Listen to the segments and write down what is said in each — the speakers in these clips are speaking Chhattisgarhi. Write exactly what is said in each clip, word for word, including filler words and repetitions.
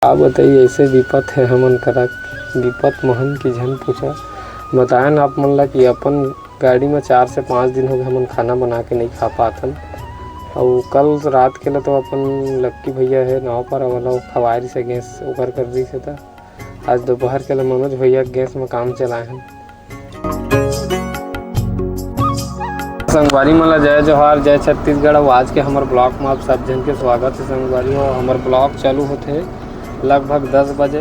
का बताई, ऐसे विपत हे हमन करा, विपत महन की झन पूछा। बतायन आप मन ला कि अपन गाड़ी में चार से पाँच दिन हो गए, हमन खाना बना के नहीं खा पातन। अउ कल रात के ला तो अपन लक्की भैया हे नवापारा वाला, वो खवाए रिहिसे गैस, ओकर कर रिहिसे, त आज दोपहर के ला मनोज भैया गैस में काम चलाए हन। संगवारी मन ला जय जोहार, जय छत्तीसगढ़। अउ आज के हमर ब्लॉग में आप सब झन के स्वागत हे। संगवारी हो, हमर ब्लॉग चालू होथे लगभग दस बजे।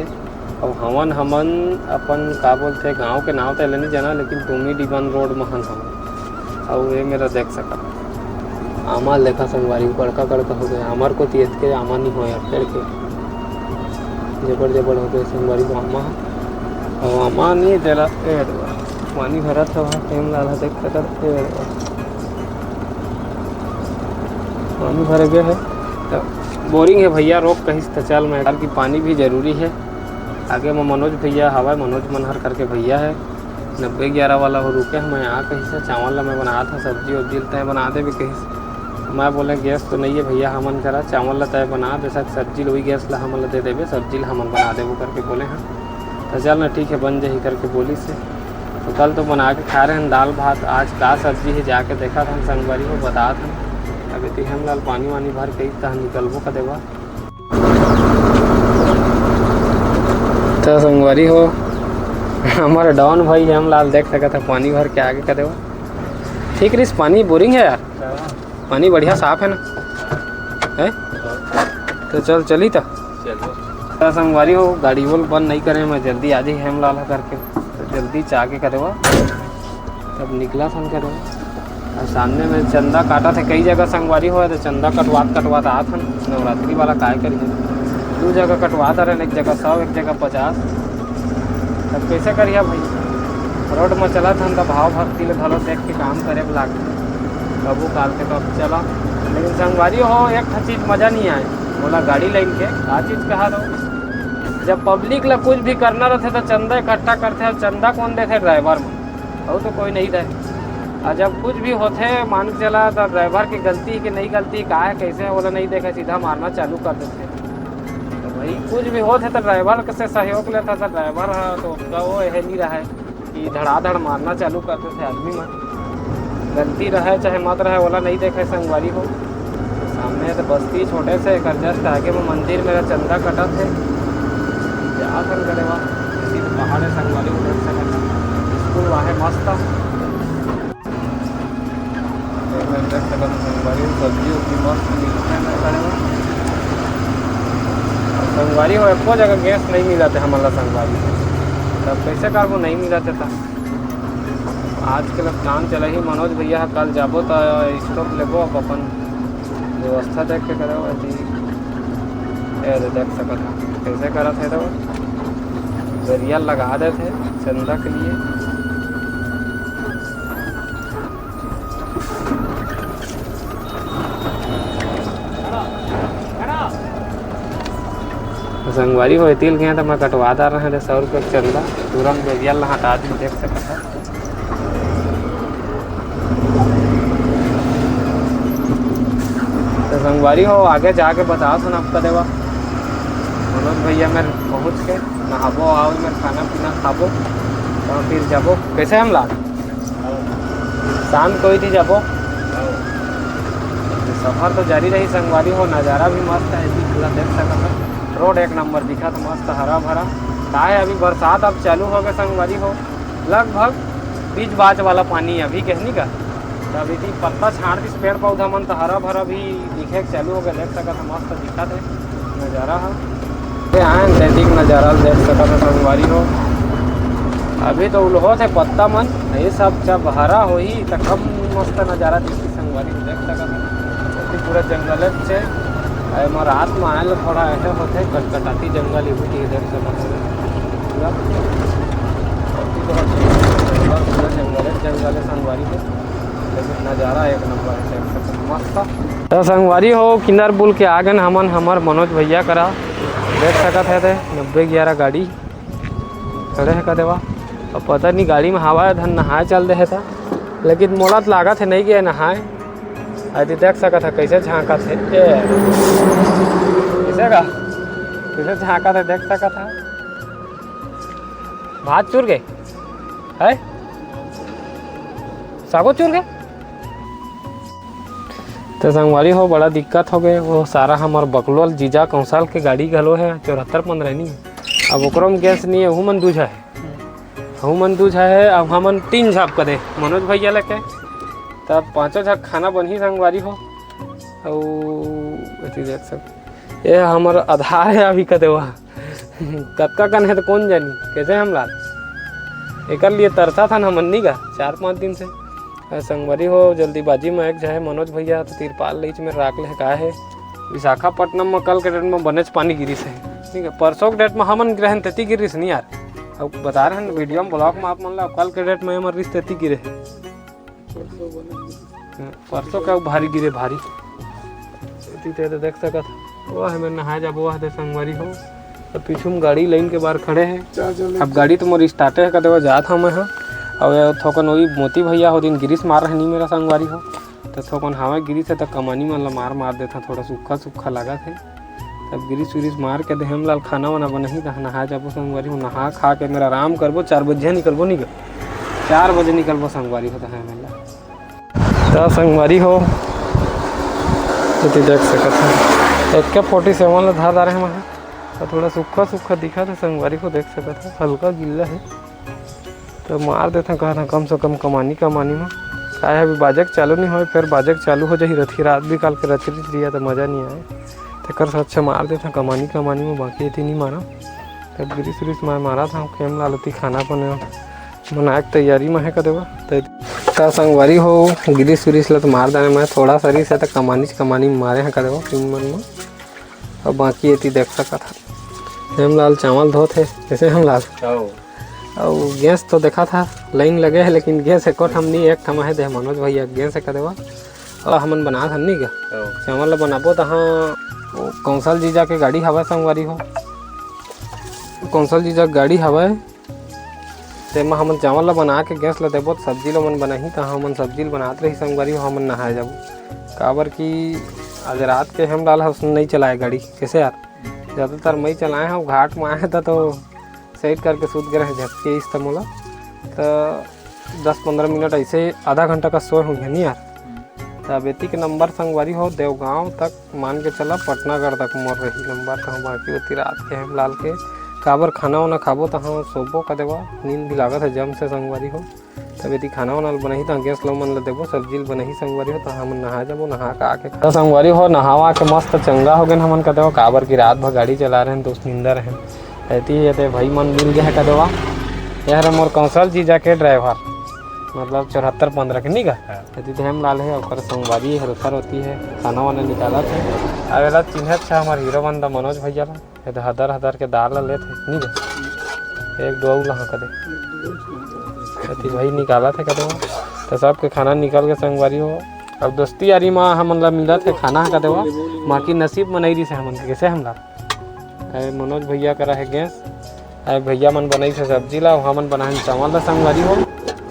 अउ हमन, हमन अपन का बोलथे, गांव के नाव तो ले नहीं जाना, लेकिन टूमी डिबन रोड में हन हमन। अउ ये मेरा देख सकत आमा लेखा संगवारी, बड़का बड़का हो गए। हमर कोती एतके आमा नहीं होय, पेड़ के जबर जबर हो गए संगवारी हो आमा। अउ आमा नहीं देला, ए रे, पानी भरत हवा, टाइम लाला देख सकत, ए रे, पानी भरे गए है। तो बोरिंग है भैया, रोक कहिस त चल मैं, काबर कि पानी भी जरूरी है। आगे में मनोज भैया हवा, मनोज मनहर करके भैया है, नब्बे ग्यारह वाला हो, रुके, मैं आ कहिस, चावल ला मैं बनात हूँ, सब्जी उब्जी ल तय बना देबे कहिस। मैं बोले, "गैस तो नहीं है भैया हमन करा, चावल ला तय बना दे, सब सब्जी ल वही गैस ला हमन ला दे देबे, सब्जी ला हमन बना देबो," करके बोले हैं। तो चल ना, ठीक है, बन जाही करके बोलिस हे। तो कल तो बना के खा रहे हैं दाल भात, आज का सब्जी है जाके देखा था संगवारी हो, बतात हन। अभी तो हम लाल पानी वानी भर के तह निकलबो का देवा। तो संगवारी हो, हमारा डॉन भाई हेमलाल देख सकत है, पानी भर के आगे का देवा। ठीक रिस, पानी बोरिंग है यार, पानी बढ़िया साफ है ना, है? तो चल, चली तो। चलो। तो संगवारी हो, गाड़ी बोल बंद नहीं करे, मैं जल्दी आ जाही हेमलाल ह करके, तो जल्दी चा के का देवा। तब निकला थन करे। अउ सामने में चंदा काटत हे कई जगह संगवारी हो, तो चंदा कटवात कटवात आत हन। नवरात्रि वाला काय करी, दू जगह कटवात हरन, एक जगह सौ, एक जगह पचास। तब कैसे करिया भाई, रोड में चलत हन तो भाव भक्ति ले घलो देख के काम करे ला लागथे। कभू काल के तो अब चला, लेकिन संगवारी हो, एक ठा चीज मजा नहीं आए मोला गाड़ी लाइन के। का चीज कहा दो, जब पब्लिक ला कुछ भी करना रहथे तो चंदा इकट्ठा करथे, अउ चंदा कौन देथे? ड्राइवर मन। अउ तो कोई नहीं दे। अउ जब कुछ भी होथे, मान के चला, तो ड्राइवर के गलती के नहीं गलती, का है, कैसे है, ओला नहीं देखे, सीधा मारना चालू कर देथे। तो भाई, कुछ भी होथे तो ड्राइवर से सहयोग लेथे, तो ड्राइवर ह तो ओतका वो एहे नहीं रहे कि धड़ाधड़ मारना चालू कर देथे आदमी मन। गलती रहे चाहे मत रहे, ओला नहीं देखे संगवारी हो। सामने तो बस्ती छोटे से, एकर just आगे में मंदिर मेरा चंदा कटत हे। जात हन करे बा, सीधा पहाड़ है संगवारी, उधर से कटत। स्कूल वाहे मस्त। एक मिनट देख सकत हो संगवारी, सब्जी उब्जी मस्त मिलथे ना करे बा। संगवारी हो, एको जगह गैस नहीं मिलत हे हमन ला संगवारी। तब कैसे करबो, नहीं मिलत हे त? आज के ल काम चला ही मनोज भैया ह, कल जाबो त स्टोव लेबो, अब अपन व्यवस्था देख के करे। अति ए दे देख सकत ह कैसे करत हे, तो गरिया लगा देत हे चंदा के लिए। संगवारी हो, तिल गए तो मैं कटवा डार रहे थे सौ रुपये के चंदा, तुरंत गरिया ला हटा दी, देख सकत ह। तो संगवारी हो, आगे जाके बतात हन आपका देवा। मनोज भैया मेर पहुँच के नहाबो, आओ मेर खाना पीना खाबो, तो फिर जाबो। कैसे हम लाग? शाम को ही थी जाबो। सफर तो जारी रही संगवारी हो, नज़ारा भी मस्त है जी, पूरा देख सकत हो। रोड एक नंबर दिखत, मस्त हरा भरा। का है, अभी बरसात अब चालू हो गए संगवारी हो, लगभग बीज बाज वाला पानी अभी कहनी का। तो अभी ती पत्ता छाड़ दिस पेड़ पौधा मन, तो हरा भरा भी दिखे के चालू हो गए। देख सकत ह, मस्त दिखत है नज़ारा ह। ये आए न, नज़ारा देख सकत ह संगवारी हो। अभी तो उलहोत है पत्ता मन, ये सब जब हरा होही त कम मस्त नज़ारा दिखी संगवारी हो, देख सकत ह। अभी पूरा जंगल है पीछे। अरे, मोर रात में आए ल थोड़ा ऐसे होथे, कटकटाती जंगल, ये भी ठीक देख सकत ह। पूरा, पूरा जंगल, पूरा जंगल है, जंगल है संगवारी हो। लेकिन नज़ारा एक नंबर है, देख सकत ह, मस्त। तो संगवारी हो, किन्नर पुल के आगन हमन हमर मनोज भैया करा देख सकत है, ते नब्बे ग्यारह गाड़ी खड़े है का देवा। अब पता नहीं गाड़ी में हवा है, धन नहाए चल दे है था, लेकिन मोला तो लागत है नहीं गए नहाए। अरे देख सकत है कैसे झांकत है, ए, कैसे का? कइसे झांकत हे, देख सकत हे। भात चुर गे? है? सागो चुर गे? त संगवारी हो, बड़ा दिक्कत हो गे। वो सारा हमर बकलोल जीजा कौंसल के गाड़ी घलो हे, चौहत्तर पंद्रह नी। अब ओकरो में गैस नी हे, ओहू मन दूझा हे। ओहू मन दूझा हे, अब हमन तीन झन कदे, मनोज भैया लेके, तब पांचों झन खाना बनही संगवारी हो। अउ एती देख सक, ये हमर आधार हे अभी कदे वा। कतका कन हे त कोन जानी, कइसे हमला एकर लिए तरसत हन हमन नी गा, चार पांच दिन से। अ, संगवारी हो, जल्दीबाजी में एक झन हे मनोज भैया, त तिरपाल लइच में राख ले हे, का हे, विशाखापट्टनम में कल के डेट में बनेच पानी गिरिस हे, ठीक हे, परसों के डेट में हमन रहन तेती गिरिस नी यार। अब बता रहे हैं वीडियो में, ब्लॉग में आप मन ला, कल के डेट में हमर रिस तेती गिरे हे। परसों के भारी गिरे, भारी। एती ते तो देख सकत हे। वो हमें नहाए जाबो, वह दे संगवारी हो। तो पीछू में गाड़ी लाइन के बाहर खड़े हे। अब गाड़ी तो मोर स्टार्टे हे, कदे वो जात हवं मैं ह। अब ये थोकन वही मोती भैया हो दिन गिरिस मार रहे नी मेरा संगवारी हो। तो थोकन हवा गिरिस हे, तो कमानी मन ला मार मार देथा, थोड़ा सूखा सूखा लागत हे। तब गिरिस उरिस मार के देहम लाल खाना वाना बनही, तहाँ नहा जाबो संगवारी हो। नहा खा के मेरा आराम करबो, चार बजे निकलबो नी गा, चार बजे निकलबो संगवारी हो, तहाँ मेला। त संगवारी हो, एती देख सकत हे, एके फोर्टी सेवन ला धर डारे हवं, त थोड़ा सूखा सूखा दिखत हे संगवारी हो, देख सकत हे, हल्का गिल्ला हे। त मार देथन, कहत हन, कम से कम कमानी, कमानी म। काहे अभी बाजे के चालू नइ होय, फेर बाजे के चालू हो जाही, रतिहा रात भी काल के रच रच दिया त मजा नइ आय। तेकर से अच्छा मार देथन कमानी, कमानी म, बाकी एती नइ मारंव। तब गिरिस उरिस मार, मारत हंव, खेम लाल ओती खाना बने, बनाए के तैयारी म हे कदे वा। त, त संगवारी हो, गिरिस उरिस ल त मार डारे मैं, थोड़ा सा रिस हे त कमानी च कमानी म मारे हंव कदे वा, तीन मन म। अब बाकी एती देख सकत हव। हेमलाल चावल धोत हे, कइसे हेमलाल? अउ गैस तो देखत हव, लाइन लगे हे, लेकिन गैस एको ठम नी, एक ठम हे दे मनोज भैया, गैस हे कदे वा। अउ हमन बनात हन नी गा। चावल ल बनाबो तहाँ वो कौंसल जीजा के गाड़ी हवय संगवारी हो। कौंसल जीजा के गाड़ी हवय, तेमा हमन चावल ल बना के गैस ल देबो, त सब्जी ल ओमन बनाही, त हमन सब्जी ल बनात रही संगवारी हो, हमन नहाए जाबो। काबर कि आज रात के हेमलाल ह नइ चलाए गाड़ी, कइसे यार? जादातर मई चलाए हंव, घाट म आए त तो सेट करके सूत गे रहे, झपके इस त मोला। त दस पंद्रह मिनट अइसे आधा घंटा का सोए होंगे नी यार। त अब एती के नंबर संगवारी हो, देवगांव तक मान के चला, पटनागढ़ तक मोर रही नंबर, तहाँ बाकी ओती रात के हेमलाल के काबर खाना वाना खाबो, तहाँ सोबो कदे वा, नींद भी लागत हे जम से संगवारी हो। तब एती खाना वाना ल बनही, तहाँ गैस ल ओमन ल देबो, सब्जी ल बनही संगवारी हो, तहाँ हमन नहा जाबो, नहा के आके खा-, त संगवारी हो, नहावा के मस्त चंगा हो गेन हमन कदे वा, काबर कि रात भर गाड़ी चला रहेन, दोस्त निंदा रहेन। एती एते भाई मन मिल गे हे कदे वा, ये हरे मोर कौंसल जीजा के ड्राइवर, मतलब चौहत्तर पंद्रह के नी गा। हाँ। एती त हेमलाल हे, ओकर संगवारी हे, ओकर ओती हे, खाना वाना निकालत हे। अब एला चिन्हत हे हमर हीरो बंदा मनोज भैया ला। ये तो हदर हदर के दाल ला लेत हे, नी गा? एक दो अउ ला कदे। एती भाई निकालत हे कदे वा। त सबके खाना निकल गे संगवारी हो। अब दोस्ती यारी म हमन ला मिलत हे खाना ह कदे वा। बाकी नसीब म नइ रिस हे हमन के, कइसे हेमलाल? अरे मनोज भैया करा हे गैस। अरे भैया मन बनाइस हे सब्जी ला, हमन बनाहन चावल ला संगवारी हो।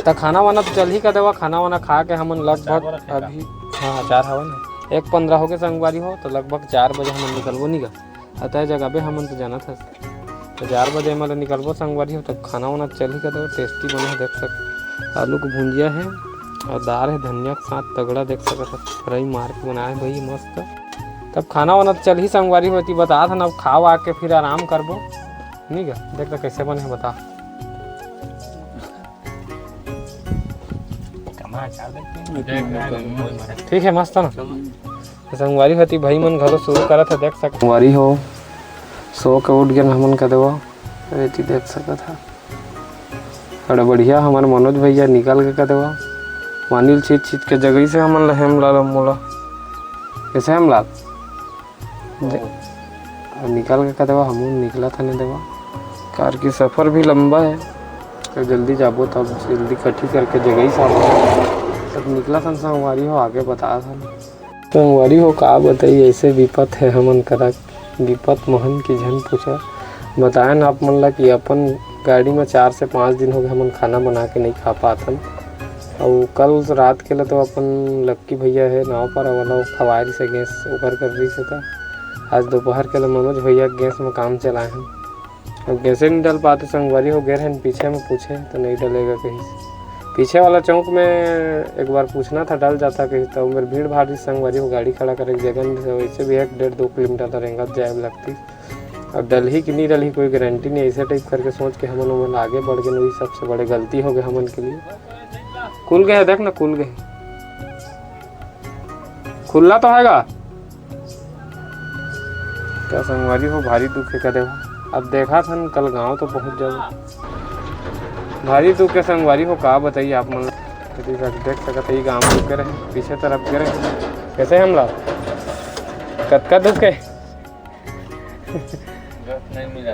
त खाना वाना तो चलही कदे वा, खाना वाना खा के हमन लगभग अभी, हाँ, चार हवय ना, एक पंद्रह हो गे संगवारी हो, त लगभग चार बजे हमन निकलबो नी गा। अतय जगाबे हमन तो जानत हस। त चार बजे हमन निकलबो संगवारी हो, त खाना वाना चलही कदे वा, टेस्टी बने हे, देख सक। आलू के भुंजिया हे अउ दाल हे धनिया के साथ, तगड़ा देख सकत हस, फ्राई मार के बनाए हे भाई, मस्त। तब खाना वाना तो चलही संगवारी हो, एती बतात हन, अब खाव आके फिर आराम करबो, नी गा? देख त कइसे बने हे बता। ठीक हे, मस्त हे ना? त संगवारी हो, एती भाई मन घलो शुरू करत हे, देख सक। संगवारी हो, सो के उठ गेन हमन कदे वा, एती देख सकत हव। अरे बढ़िया, हमर मनोज भैया निकल के कदे वा, पानी ल छींच छींच के जगइस हे हमन ल, हेमलाल अउ मोला। कइसे हेमलाल? दे-, अब निकल के कदे वा, हमू निकलत हन दे वा, कार की सफर भी लंबा हे, त जल्दी जाबो, तब जल्दी कटही करके जगइस हे। तब निकलत हन संगवारी हो, आगे बतात हन। संगवारी हो, का बताई, अइसे विपत हे हमन करा, विपत महन की झन पूछा। बताएन आप मन ला कि अपन गाड़ी म चार से पाँच दिन हो गे, हमन खाना बना के नइ खा पात हन। अउ कल रात के ल तो अपन लक्की भैया हे नाव पर, वाला खवाए रिहिस हे गैस, ओकर कर रिहिस हे त आज दोपहर के ल मनोज भैया गैस में काम चलाए हन। अब गैसे नहीं डल पाते संगवारी हो, गे रहेन पीछे में पूछे तो नहीं डलेगा कहिस। पीछे वाला चौक में एक बार पूछना था, डल जाता कहिस, तो उमर भीड़ भाड़ रहिस संगवारी हो, गाड़ी खड़ा करे के जगह नहीं था। वैसे भी एक डेढ़ दो किलोमीटर तो रेंगत जाए लगती। अब डलही कि नहीं डलही, कोई गारंटी नहीं। ऐसे टाइप करके सोच के हमन ओमन आगे बढ़ गए, वही सबसे बड़े गलती हो गए हमन के लिए। खुल गए, देख ना, खुल गए। खुल्ला तो हैगा। का संगवारी हो, भारी दुख के करे हो। अब देखा थन, कल गांव तो पहुंच जाओ। भारी दुख के संगवारी हो, का बताई आप मन। यदि देख सकत है, ये गांव रुके रहे, पीछे तरफ गे रहे। कैसे हमला? कतका दुख है? नहीं मिला।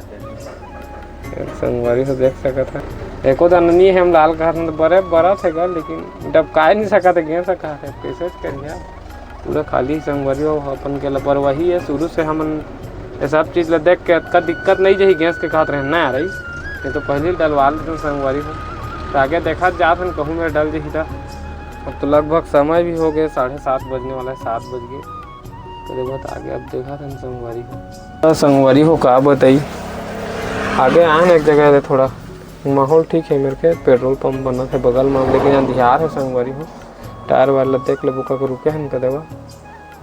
संगवारी हो, देख सकत है, एको दाना नहीं है। हम लाल कहत हन तो बरे बरत है गा, लेकिन डबकाए नहीं सकत है, गे सकत है, कैसे करिया। पूरा खाली संगवारी हो, अपन के लापरवाही है। शुरू से हमन ये सब चीज ला देख के अतका दिक्कत नहीं जही गैस के कहत रहे ना रही, ये तो पहले डलवा लेते संगवारी हो। तो आगे देखा जात हन, कहूँ में डल जही था। अब तो लगभग समय भी हो गए, साढ़े सात बजने वाला है, सात बज गए। तेरे बाद आगे अब देखा था संगवारी हो। तो संगवारी हो, का बताई, आगे आए ना एक जगह ले, थोड़ा माहौल ठीक है, मेरे के पेट्रोल पंप बनत है बगल में, लेकिन अंधियार है संगवारी हो। टायर वायर ला देख ले, बुका के रुके हन कदेवा।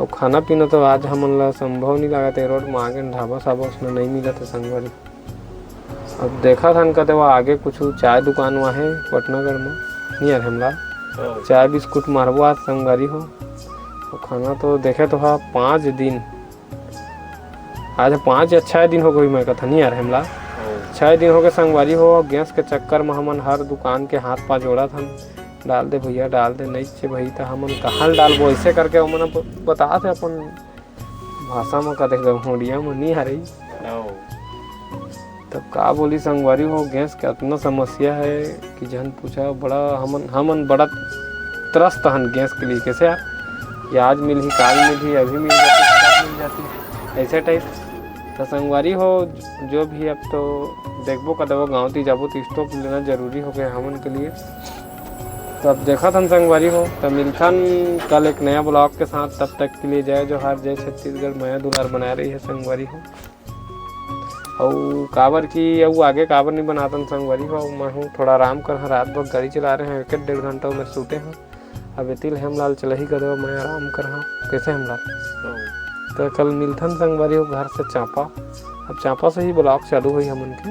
अब खाना पीना तो आज हमन ला संभव नहीं लागत है, रोड में आगे ढाबा साबा उसने नहीं मिलत है संगवारी। अब देखा थन कदेवा आगे कुछ चाय दुकान हुआ है पटनागढ़ में, नहीं यार हमला चाय बिस्कुट मारबो आज संगवारी हो। तो खाना तो देखे तो हा पाँच दिन, आज पाँच या छः दिन हो गई मैं कथा नहीं यार हमला। छः दिन हो गए संगवारी हो, गैस के चक्कर में हमन हर दुकान के हाथ पा जोड़ा थन, डाल दे भैया, डाल दे, नहीं चे भाई, तो हमन कहाँ डालबो? ऐसे करके ओमन ब-, बता थे अपन भाषा में, कथे गंहोड़िया में नहीं हरई। तब का बोली संगवारी हो, गैस के अतना समस्या है कि जन पूछा, बड़ा हमन, हमन बड़ा त्रस्त हन गैस के लिए। कैसे यार, कि आज मिलही, काल मिलही, अभी मिल जाती, कल मिल जाती, ऐसे टाइप। तो संगवारी हो, जो भी अब तो देखबो कदवा गाँव ती जाबो तो स्टोव लेना जरूरी हो गया हमन के लिए। तो अब देखा थन संगवारी हो, तो मिलथन कल एक नया ब्लॉग के साथ। तब तक के लिए जय जोहार, जय छत्तीसगढ़, मया दुलार बनाए रही है संगवारी हो। अउ काबर कि अउ आगे काबर नहीं बनातन संगवारी हो, मैं हूँ थोड़ा आराम कर, हाँ, रात भर गाड़ी चला रहे हैं, एक डेढ़ घंटा में सूते हैं। अब एतिल हेमलाल चलही कदो, मैं आराम कर, हाँ, कैसे हेमलाल? तो कल मिलथन संगवारी हो घर से चांपा। अब चांपा से ही ब्लॉग चालू हुई हमन के।